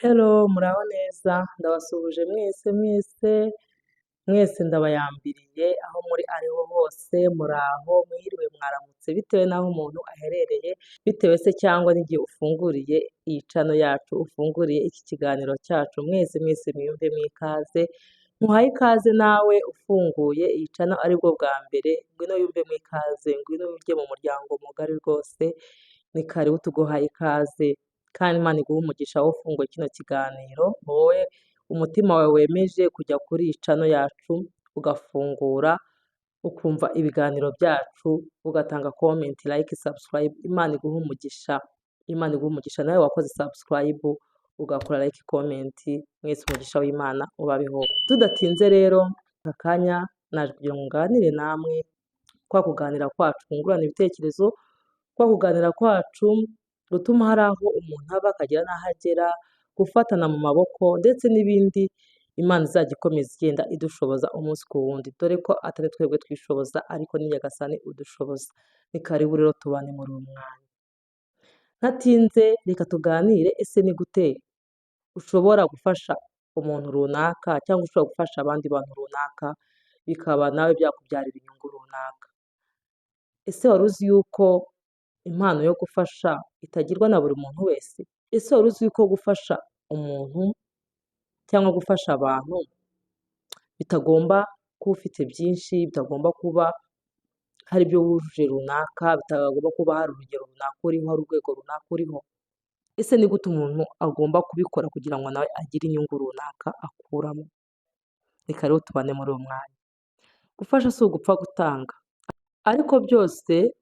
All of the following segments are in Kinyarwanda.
Hello, muraho neza, ndabasuhuje mwese mwese, mwese ndabayambiriye aho muri ariho hose, muraho, mwiriwe, mwaramutse, bitewe n'aho umuntu aherereye, bitewe se cyangwa n'igihe ufunguriye iyi channel yacu, ufunguriye iki kiganiro cyacu, mwese mwese mwiyumve mwikaze, nkuhaye ikaze nawe ufunguye iyi channel aribwo bwa mbere, ngwino yumve mwikaze, ngwino ujye mu muryango mugari rwose, ni karibu tuguhaye ikaze, kandi Imana iguhe umugisha wowe ufunguye kino kiganiro, wowe umutima wawe wemeje kujya kuri iyi channel yacu, ugafungura, ukumva ibiganiro byacu, ugatanga comment, like, subscribe, Imana iguhe umugisha, Imana iguhe umugisha nawe wakoze subscribe, ugakora like, comment, mwese umugisha w'Imana ubabeho. Tudatinze rero, aka kanya naje kugira ngo nganire namwe, kwa kuganira kwacu twungurana ibitekerezo, kwa kuganira kwacu gutuma hari aho umuntu aba akagera n'aho agera, gufatana mu maboko ndetse n'ibindi Imana izajya ikomeza igenda idushoboza umunsi ku wundi, dore ko atari twebwe twishoboza ariko ni Nyagasani udushoboza. Ni karibu rero tubane muri uyu mwanya. Ntatinze, reka tuganire: ese ni gute ushobora gufasha umuntu runaka cyangwa ushobora gufasha abandi bantu runaka, bikaba nawe byakubyarira inyungu runaka? Ese wari uzi yuko impano yo gufasha itagirwa na buri muntu wese? Ese wari uzi yuko gufasha umuntu cyangwa gufasha abantu bitagomba kuba ufite byinshi, bitagomba kuba hari ibyo wujuje runaka, bitagomba kuba hari urugero runaka uriho, hari urwego runaka uriho? Ese ni gute umuntu agomba kubikora kugira ngo nawe agire inyungu runaka akuramo? Reka rero tubane muri uwo mwanya. Gufasha si ugupfa gutanga, ariko byose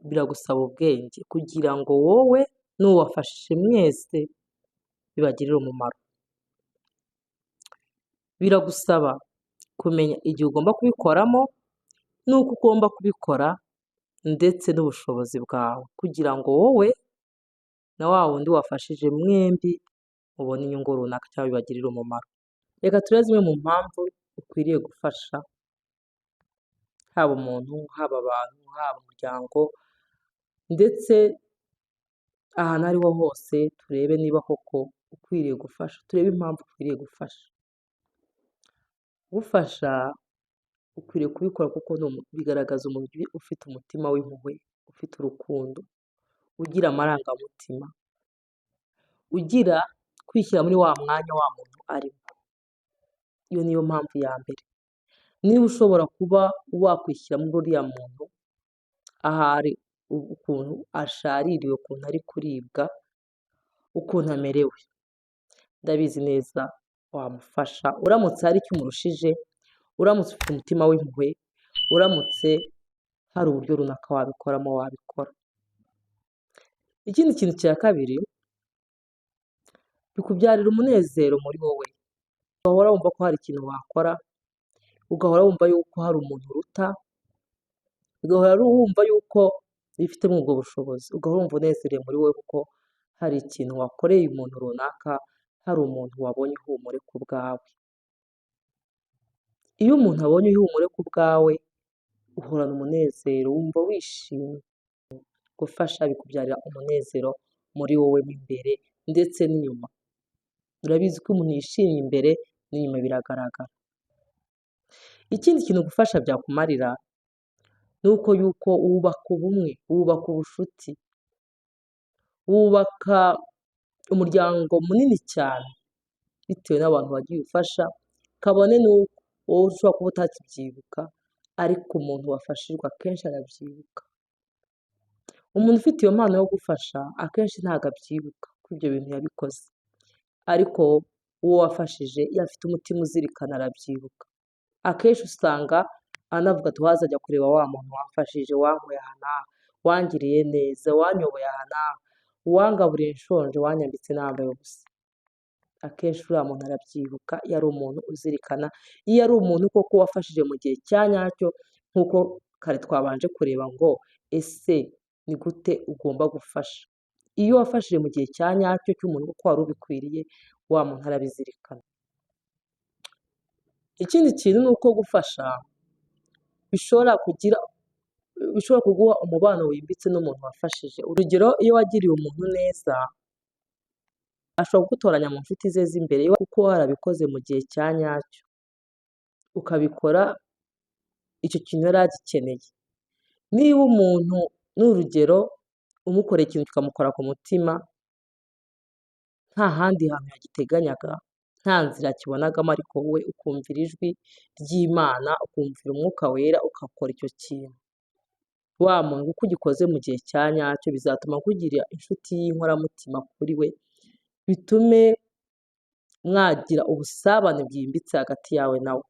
biragusaba ubwenge kugira ngo wowe n'uwo wafashije mwese bibagirire umumaro. Biragusaba kumenya igihe ugomba kubikoramo n'uko ugomba kubikora ndetse n'ubushobozi bwawe, kugira ngo wowe na wa wundi wafashije mwembi mubone inyungu runaka cyangwa bibagirire umumaro. Reka turebe zimwe mu mpamvu ukwiriye gufasha, haba umuntu, haba abantu, haba umuryango, ndetse ahantu aho ariho hose, turebe niba koko ukwiriye gufasha, turebe impamvu ukwiriye gufasha. Gufasha ukwiriye kubikora kuko bigaragaza umuntu ufite umutima w'impuhwe, ufite urukundo, ugira amarangamutima, ugira kwishyira muri wa mwanya wa muntu arimo. Iyo niyo mpamvu ya mbere. Niba ushobora kuba wakwishyira muri uriya muntu ahari, ukuntu ashaririwe, ukuntu ari kuribwa, ukuntu amerewe, ndabizi neza wamufasha uramutse hari icyo umurushije, uramutse ufite umutima w'impuhwe, uramutse hari uburyo runaka wabikoramo, wabikora. Ikindi kintu cya kabiri, bikubyarira umunezero muri wowe, ugahora wumva ko hari ikintu wakora, ugahora wumva yuko hari umuntu uruta, ugahora wumva yuko wifitemo ubwo bushobozi, ugahora wumva unezerewe muri wowe kuko hari ikintu wakoreye umuntu runaka, hari umuntu wabonye ihumure ku bwawe. Iyo umuntu abonye ihumure ku bwawe, uhorana umunezero, wumva wishimye. Gufasha bikubyarira umunezero muri wowe mo imbere ndetse n'inyuma. Urabizi ko umuntu yishimye imbere n'inyuma biragaragara. Ikindi kintu gufasha byakumarira ni uko yuko wubaka ubumwe, wubaka ubushuti, wubaka umuryango munini cyane bitewe n'abantu wagiye ufasha, kabone n'uko wowe ushobora kuba utakibyibuka, ariko umuntu wafashijwe akenshi arabyibuka. Umuntu ufite iyo mpano yo gufasha akenshi ntabwo abyibuka ko ibyo bintu yabikoze, ariko uwo wafashije iyo afite umutima uzirikana arabyibuka. Akenshi usanga anavuga ati: "Wazajya kureba wa muntu wamfashije, wankuye aha n'aha, wangiriye neza, wanyoboye aha n'aha, uwangaburiye nshonje, wanyambitse nambaye ubusa." Akenshi uriya muntu arabyibuka iyo ari umuntu uzirikana, iyo ari umuntu koko wafashije mu gihe cya nyacyo, nk'uko kare twabanje kureba ngo ese ni gute ugomba gufasha. Iyo wafashije mu gihe cya nyacyo cy'umuntu kuko wari ubikwiriye, wa muntu arabizirikana. Ikindi kintu ni uko gufasha bishobora kuguha umubano wimbitse n'umuntu wafashije. Urugero, iyo wagiriye umuntu neza Ashobora kugutoranya mu nshuti ze z'imbere kuko warabikoze mu gihe cya nyacyo, ukabikora icyo kintu yari agikeneye. Niba umuntu ni urugero umukoreye ikintu kikamukora ku mutima, nta handi hantu yagiteganyaga, nta nzira yakibonagamo ariko wowe ukumvira ijwi ry'Imana, ukumvira umwuka wera ugakora icyo kintu. Wa muntu kuko ugikoze mu gihe cya nyacyo bizatuma akugira inshuti y'inkoramutima kuri we, bitume mwagira ubusabane bwimbitse hagati yawe nawe,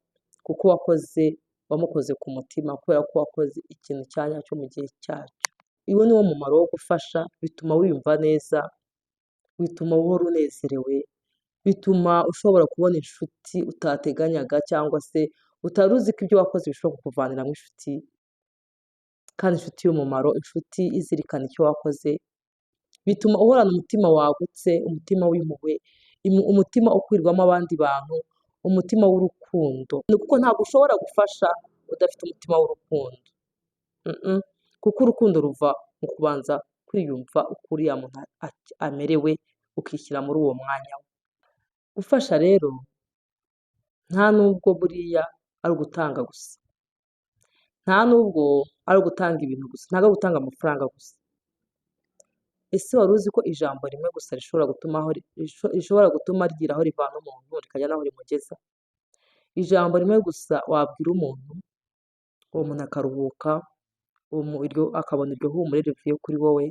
kuko wakoze wamukoze ku mutima kubera ko wakoze ikintu cya nyacyo mu gihe cyacyo. Uwo ni wo mumaro wo gufasha, bituma wiyumva neza, bituma uhora unezerewe, bituma ushobora kubona inshuti utateganyaga cyangwa se utari uzi ko ibyo wakoze bishobora kukuvaniramo inshuti, kandi inshuti y'umumaro, inshuti izirikana icyo wakoze, bituma uhorana umutima wagutse, umutima w'impuhwe, umutima ukwirwamo abandi bantu, umutima w'urukundo. Kuko ntabwo ushobora gufasha udafite umutima w'urukundo. Kuko urukundo ruva mu kubanza kwiyumva uko uriya muntu amerewe, ukishyira muri uwo mwanya we. Gufasha rero nta nubwo buriya ari ugutanga gusa, nta nubwo ari ugutanga ibintu gusa, ntabwo ari ugutanga amafaranga gusa. Ese wari uzi ko ijambo rimwe gusa rishobora gutuma aho rishobora gutuma rigira aho rivana umuntu rikajya n'aho rimugeza? Ijambo rimwe gusa wabwira umuntu, uwo muntu akaruhuka, akabona iryo humure rivuye kuri wowe.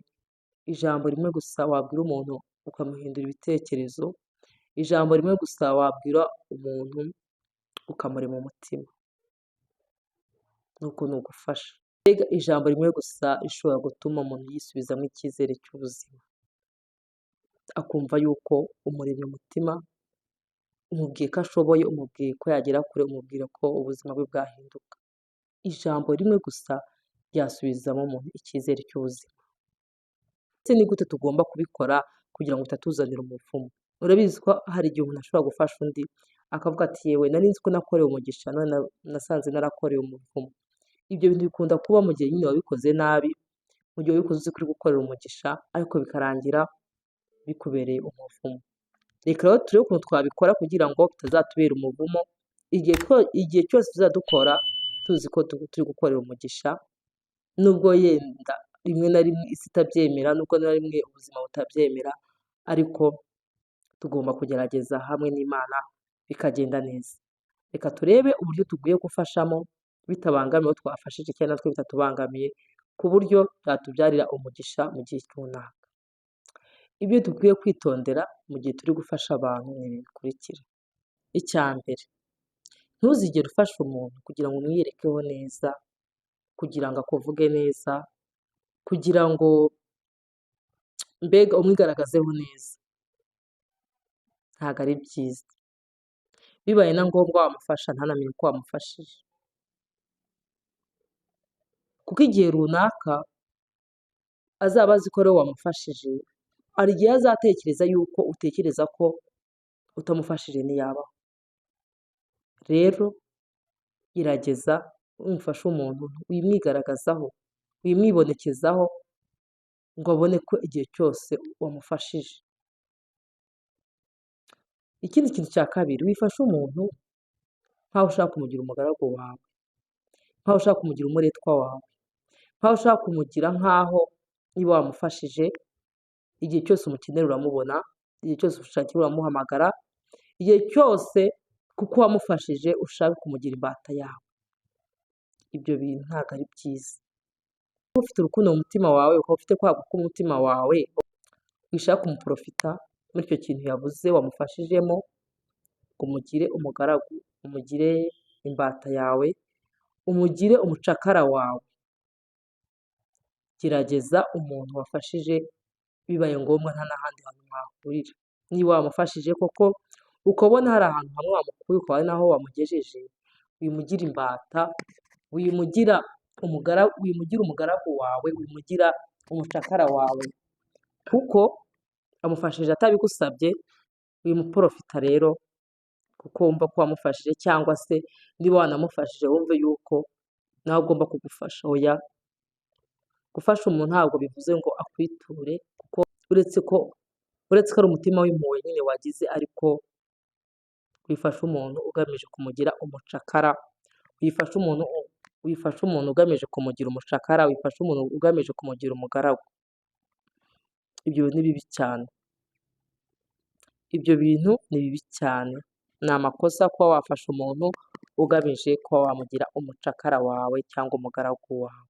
Ijambo rimwe gusa wabwira umuntu ukamuhindura ibitekerezo, ijambo rimwe gusa wabwira umuntu ukamurema umutima. Nuko ni ugufasha. Mbega ijambo rimwe gusa rishobora gutuma umuntu yisubizamo icyizere cy'ubuzima, akumva yuko umuremye umutima, umubwiye ko ashoboye, umubwiye ko yagera kure, umubwira ko ubuzima bwe bwahinduka. Ijambo rimwe gusa ryasubizamo umuntu icyizere cy'ubuzima. Ese ni gute tugomba kubikora kugira ngo bitatuzanira umuvumo? Urabizi ko hari igihe umuntu ashobora gufasha undi akavuga ati yewe nari nzi ko nakorewe umugisha none nasanze narakorewe umuvumo. Ibyo bintu bikunda kuba mu gihe nyine wabikoze nabi, mu gihe wabikoze uzi ko uri gukorera umugisha ariko bikarangira bikubereye umuvumo. Reka rero turebe ukuntu twabikora kugira ngo bitazatubera umuvumo, igihe cyose tuzadukora tuzi ko turi gukorera umugisha, nubwo yenda rimwe na rimwe isi itabyemera, nubwo na rimwe ubuzima butabyemera, ariko tugomba kugerageza hamwe n'Imana bikagenda neza. Reka turebe uburyo tugiye gufashamo bitabangamiye uwo twafashije cyangwa natwe bitatubangamiye, ku buryo byatubyarira umugisha mu gihe runaka. Ibyo dukwiye kwitondera mu gihe turi gufasha abantu ni ibi bikurikira: icya mbere, ntuzigere ufasha umuntu kugira ngo umwiyerekeho neza, kugira ngo akuvuge neza, kugira ngo mbega umwigaragazeho neza, ntabwo ari byiza. Bibaye na ngombwa wamufasha ntanamenye ko wamufashije, kuko igihe runaka azaba azi ko ari wowe wamufashije, hari igihe azatekereza yuko utekereza ko utamufashije ntiyabaho. Rero gerageza nufasha umuntu wimwigaragazaho, wimwibonekezaho ngo abone ko igihe cyose wamufashije. Ikindi kintu cya kabiri, wifasha umuntu nk'aho ushaka kumugira umugaragu wawe, nk'aho ushaka kumugira umuretwa wawe, nk'aho ushaka kumugira nk'aho niba wamufashije igihe cyose umukenera uramubona, igihe cyose ushakiye uramuhamagara, igihe cyose kuko wamufashije ushaka kumugira imbata yawe. Ibyo bintu ntabwo ari byiza. Niba ufite urukundo mu mutima wawe, ukaba ufite kwaguka k'umutima wawe, wishaka kumuprofita muri icyo kintu yabuze wamufashijemo, ngo umugire umugaragu, umugire imbata yawe, umugire umucakara wawe. Gerageza umuntu wafashije bibaye ngombwa nta n'ahandi hantu mwahurira. Niba wamufashije koko ukabona hari ahantu hamwe wamukuye ukaba ari naho wamugejeje, wimugira imbata, wimugira umugaragu wawe, wimugira umucakara wawe, kuko amufashije atabigusabye, wimuprofita rero kuko wumva ko wamufashije cyangwa se niba wanamufashije wumve yuko nawe agomba kugufasha. Oya, gufasha umuntu ntabwo bivuze ngo akwiture, kuko uretse ko Uretse ko ari umutima w'impuhwe nyine wagize, ariko wifasha umuntu ugamije kumugira umucakara, wifasha umuntu ugamije kumugira umucakara, wifasha umuntu ugamije kumugira umugaragu. Ibyo ni bibi cyane. Ibyo bintu ni bibi cyane. Ni amakosa kuba wafasha umuntu ugamije kuba wamugira umucakara wawe cyangwa umugaragu wawe.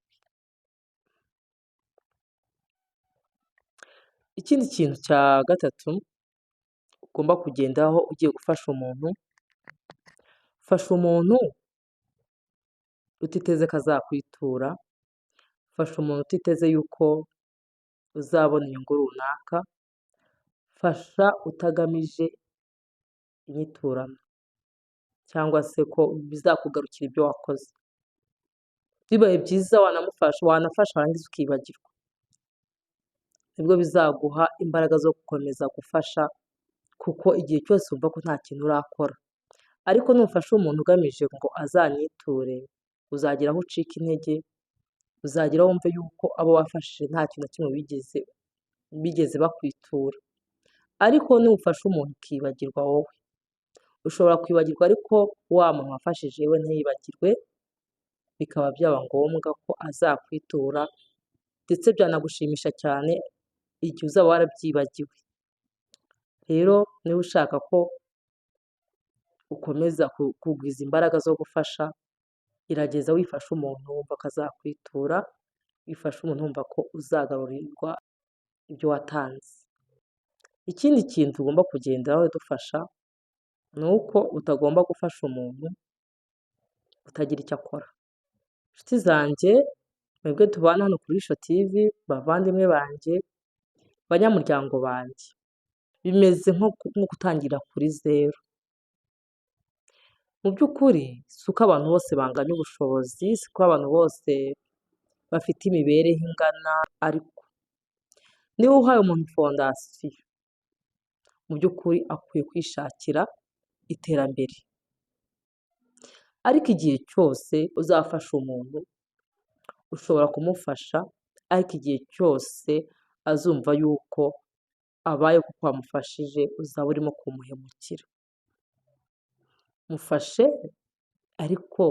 Ikindi kintu cya gatatu ugomba kugendaho ugiye gufasha umuntu, fasha umuntu utiteze ko azakwitura, fasha umuntu utiteze yuko uzabona inyungu runaka, fasha utagamije inyiturano cyangwa se ko bizakugarukira ibyo wakoze. Bibaye byiza wanamufasha, wanafasha warangiza ukibagirwa. Nibwo bizaguha imbaraga zo gukomeza gufasha, kuko igihe cyose wumva ko nta kintu urakora. Ariko nufasha umuntu ugamije ngo azanyiture, uzagera aho ucika intege, uzagera aho wumve yuko abo wafashije nta kintu na kimwe bigeze bakwitura. Ariko nufasha umuntu ukibagirwa wowe, ushobora kwibagirwa ariko wa muntu wafashije we ntiyibagirwe, bikaba byaba ngombwa ko azakwitura, ndetse byanagushimisha cyane igihe uzaba warabyibagiwe. Rero niba ushaka ko ukomeza kugwiza imbaraga zo gufasha, gerageza wifashe umuntu wumva ko azakwitura, wifashe umuntu wumva ko uzagarurirwa ibyo watanze. Ikindi kintu tugomba kugenderaho dufasha, ni uko utagomba gufasha umuntu utagira icyo akora. Inshuti zanjye, mwebwe tubana hano kuri Ishyo TV, bavandimwe banjye, banyamuryango banjye, bimeze nko gutangira kuri zeru. Mu by'ukuri si uko abantu bose banganya ubushobozi, si uko abantu bose bafite imibereho ingana, ariko niba uhaye umuntu fondasiyo, mu by'ukuri akwiye kwishakira iterambere. Ariko igihe cyose uzafasha umuntu, ushobora kumufasha, ariko igihe cyose azumva yuko abaye kuko wamufashije, uzaba urimo kumuhemukira. Mufashe ariko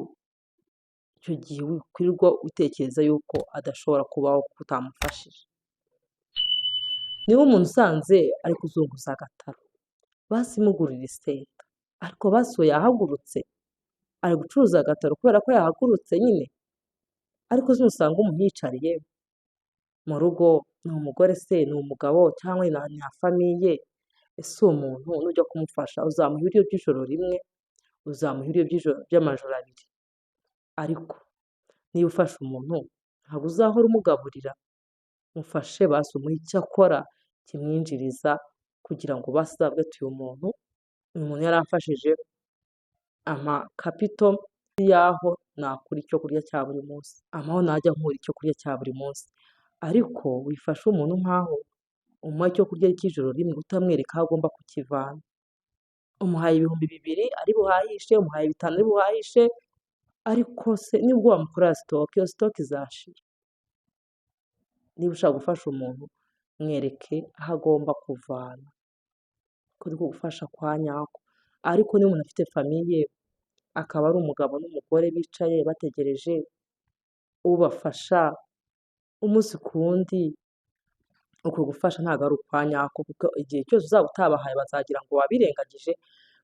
icyo gihe wikwirirwa utekereza yuko adashobora kubaho kuko utamufashije. Niba umuntu usanze ari kuzunguza agataro, basi mugurire iseta, ariko basi uwo yahagurutse, ari gucuruza agataro kubera ko yahagurutse nyine, ariko nusanga umuntu yicariye mu rugo, ni umugore se, ni umugabo cyangwa ni na famiye, ese uwo muntu nujya kumufasha uzamuha ibiryo by'ijoro rimwe, uzamuha ibiryo by'amajoro abiri? Ariko niba ufasha umuntu ntabwo uzahora umugaburira, mufashe basi umuhe icyo akora kimwinjiriza, kugira ngo basi azavuge ati uyu muntu yaramfashije, ampa kapito y'aho nakura icyo kurya cya buri munsi, ampa aho najya nkura icyo kurya cya buri munsi. Ariko wifashe umuntu nk'aho umuha icyo kurya cy'ijoro rimwe utamwereka aho agomba kukivana. Umuhaye 2000 ari buhahishe, umuhaye 5 ari buhahishe, ariko se nibwo wamukorera sitoke, iyo sitoke izashira. Niba ushaka gufasha umuntu, mwereke aho agomba kuvana, uko niko gufasha kwa nyako. Ariko niba umuntu afite famiye, akaba ari umugabo n'umugore bicaye bategereje ubafasha umunsi ku wundi, uko gufasha ntabwo ari ukwa nyako, kuko igihe cyose uzaba utabahaye bazagira ngo wabirengagije,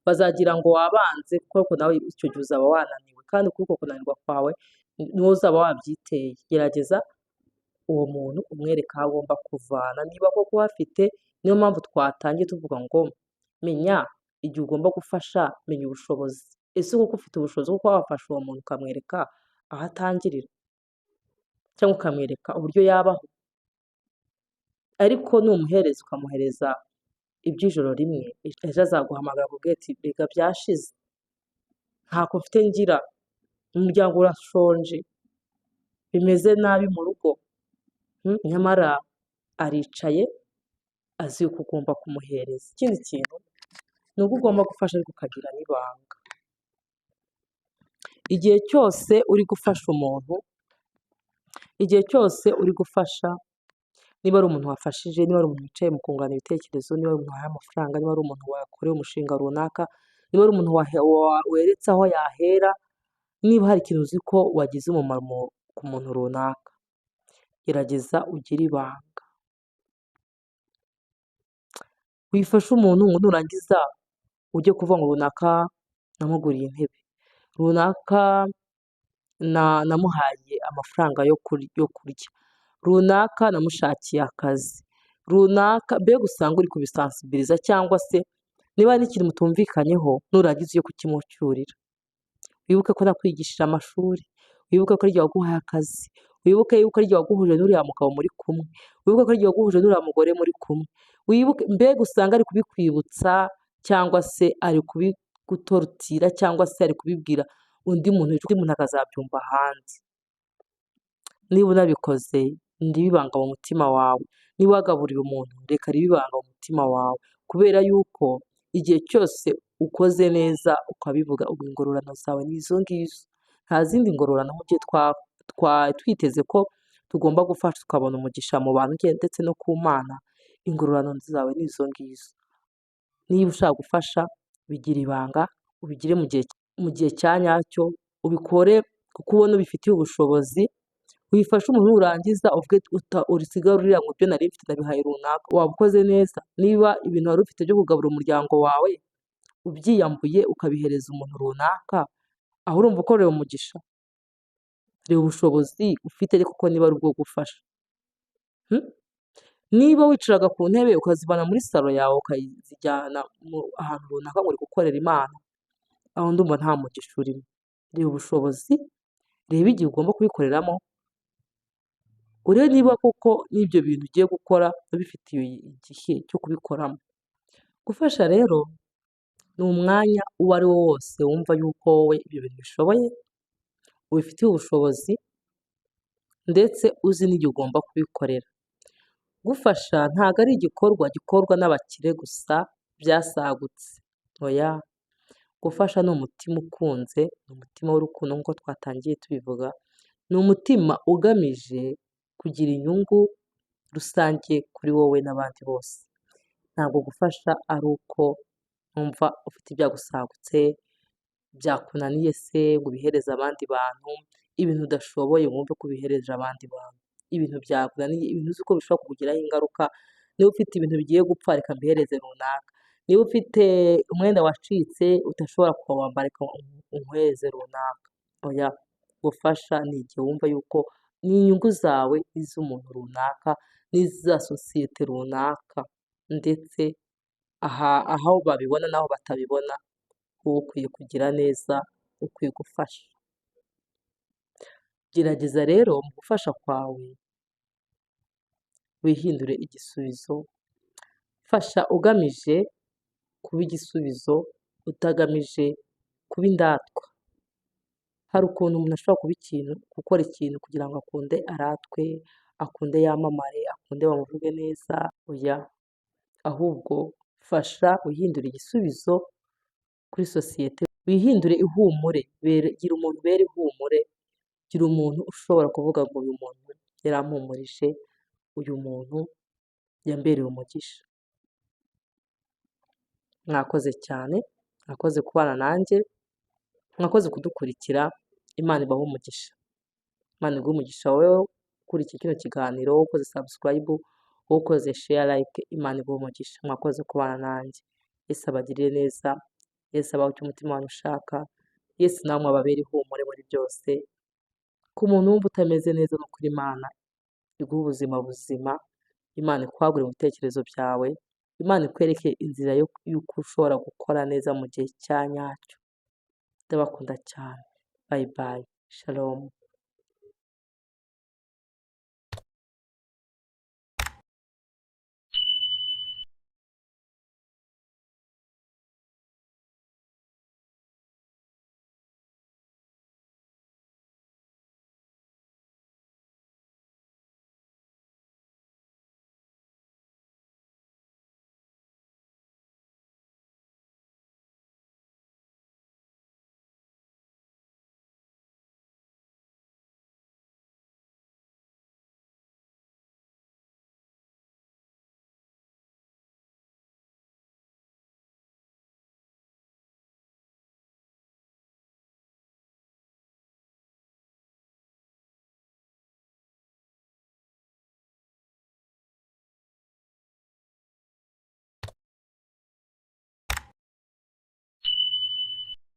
bazagira ngo wabanze, kuko nawe icyo gihe uzaba wananiwe, kandi kuri uko kunanirwa kwawe niwo uzaba wabyiteye. Gerageza uwo muntu umwereke aho agomba kuvana, niba koko uhafite. Niyo mpamvu twatangiye tuvuga ngo menya igihe ugomba gufasha, menya ubushobozi. Ese koko ufite ubushobozi bwo kuba wafasha uwo muntu ukamwereka aho atangirira, cyangwa ukamwereka uburyo yabaho? Ariko numuhereza ukamuhereza iby'ijoro rimwe, ejo azaguhamagara akubwire ati rega byashize, ntako mfite ngira, umuryango urashonje, bimeze nabi mu rugo. Nyamara aricaye azi yuko ugomba kumuhereza. Ikindi kintu ni uko ugomba gufasha ariko ukagira n'ibanga. Igihe cyose uri gufasha umuntu, igihe cyose uri gufasha, Niba ari umuntu wafashije, niba ari umuntu wicaye mu kungurana ibitekerezo, niba ari umuntu wahaye amafaranga, niba ari umuntu wakoreye umushinga runaka, niba ari umuntu weretse aho yahera, niba hari ikintu uzi ko wagize umumaro ku muntu runaka, gerageza ugire ibanga. Wifashe umuntu ngo nurangiza ujye kuvuga ngo runaka namuguriye intebe, runaka namuhaye amafaranga yo kurya, runaka namushakiye akazi, runaka, mbega usanga uri kubisansibiriza cyangwa se niba hari n'ikintu mutumvikanyeho nurangiza ujye kukimucyurira. Wibuke ko nakwigishije amashuri, wibuke ko ari jye waguhaye akazi, wibuke yuko ari jye waguhuje n'uriya mugabo muri kumwe, wibuke ko ari jye waguhuje n'uriya mugore muri kumwe, wibuke, mbega usanga ari kubikwibutsa cyangwa se ari kubigutorotira cyangwa se ari kubibwira undi muntu, undi muntu akazabyumva ahandi. Niba unabikoze ribe ibanga mu mutima wawe, niba wagaburiye umuntu reka ribe ibanga mu mutima wawe, kubera yuko igihe cyose ukoze neza ukabivuga, ubwo ingororano zawe ni izo ngizo, nta zindi ngororano. Mu gihe twiteze ko tugomba gufasha tukabona umugisha mu bantu ndetse no ku Mana, ingororano zawe ni izo ngizo. Niba ushaka gufasha bigira ibanga, ubigire mu gihe cya nyacyo, ubikore kuko ubona ubifitiye ubushobozi. Wifashe umuntu nurangiza uvuge usigare urira ngo ibyo nari mfite nabihaye runaka, waba ukoze neza. Niba ibintu wari ufite byo kugaburira umuryango wawe ubyiyambuye ukabihereza umuntu runaka, aho urumva ukoreye umugisha? Reba ubushobozi ufite ariko ko niba ari ubwo gufasha. Niba wicaraga ku ntebe ukazivana muri salo yawe ukazijyana ahantu runaka ngo uri gukorera Imana, aho ndumva nta mugisha urimo. Reba ubushobozi, reba igihe ugomba kubikoreramo, urebe niba koko n'ibyo bintu ugiye gukora ubifitiye igihe cyo kubikoramo. Gufasha rero ni umwanya uwo ari wo wose wumva yuko wowe ibyo bintu bishoboye, ubifitiye ubushobozi ndetse uzi n'igihe ugomba kubikorera. Gufasha ntabwo ari igikorwa gikorwa n'abakire gusa byasagutse, oya. Gufasha ni umutima ukunze, ni umutima w'urukundo nk'uko twatangiye tubivuga, ni umutima ugamije kugira inyungu rusange kuri wowe n'abandi bose. Ntabwo gufasha ari uko wumva ufite ibyagusagutse, byakunaniye se ngo ubihereze abandi bantu, ibintu udashoboye wumve ko ubihereje abandi bantu, ibintu byakunaniye, ibintu uzi ko bishobora kukugiraho ingaruka, niba ufite ibintu bigiye gupfa reka mbihereze runaka, niba ufite umwenda wacitse udashobora kuwambara reka unyweze runaka. Oya, gufasha ni igihe wumva yuko ni inyungu zawe n'iz'umuntu runaka n'iza sosiyete runaka, ndetse aho babibona n'aho batabibona, wowe ukwiye kugira neza, ukwiye gufasha. Gerageza rero mu gufasha kwawe wihindure igisubizo, fasha ugamije kuba igisubizo, utagamije kuba indatwa. Hari ukuntu umuntu ashobora kuba ikintu, gukora ikintu kugira ngo akunde aratwe, akunde yamamare, akunde bamuvuge neza, oya. Ahubwo fasha wihindure igisubizo kuri sosiyete, wihindure ihumure, gira umuntu ubera ihumure, gira umuntu ushobora kuvuga ngo uyu muntu yarampumurije, uyu muntu yambereye umugisha. Mwakoze cyane, mwakoze kubana nanjye, mwakoze kudukurikira, Imana ibahe umugisha. Imana iguhe umugisha wowe ukurikiye kino kiganiro, wowe ukoze subscribe, wowe ukoze share, like, Imana iguhe umugisha. Mwakoze kubana nanjye. Yesu abagirire neza, Yesu abahe icyo umutima wanyu ushaka, Yesu namwe ababere ihumure muri byose. Ku muntu wumva utameze neza no kuri Imana iguhe ubuzima buzima, Imana ikwagure mu bitekerezo byawe, Imana ikwereke inzira y'uko ushobora gukora neza mu gihe cya nyacyo. Ndabakunda cyane. Bye bye. Shalom.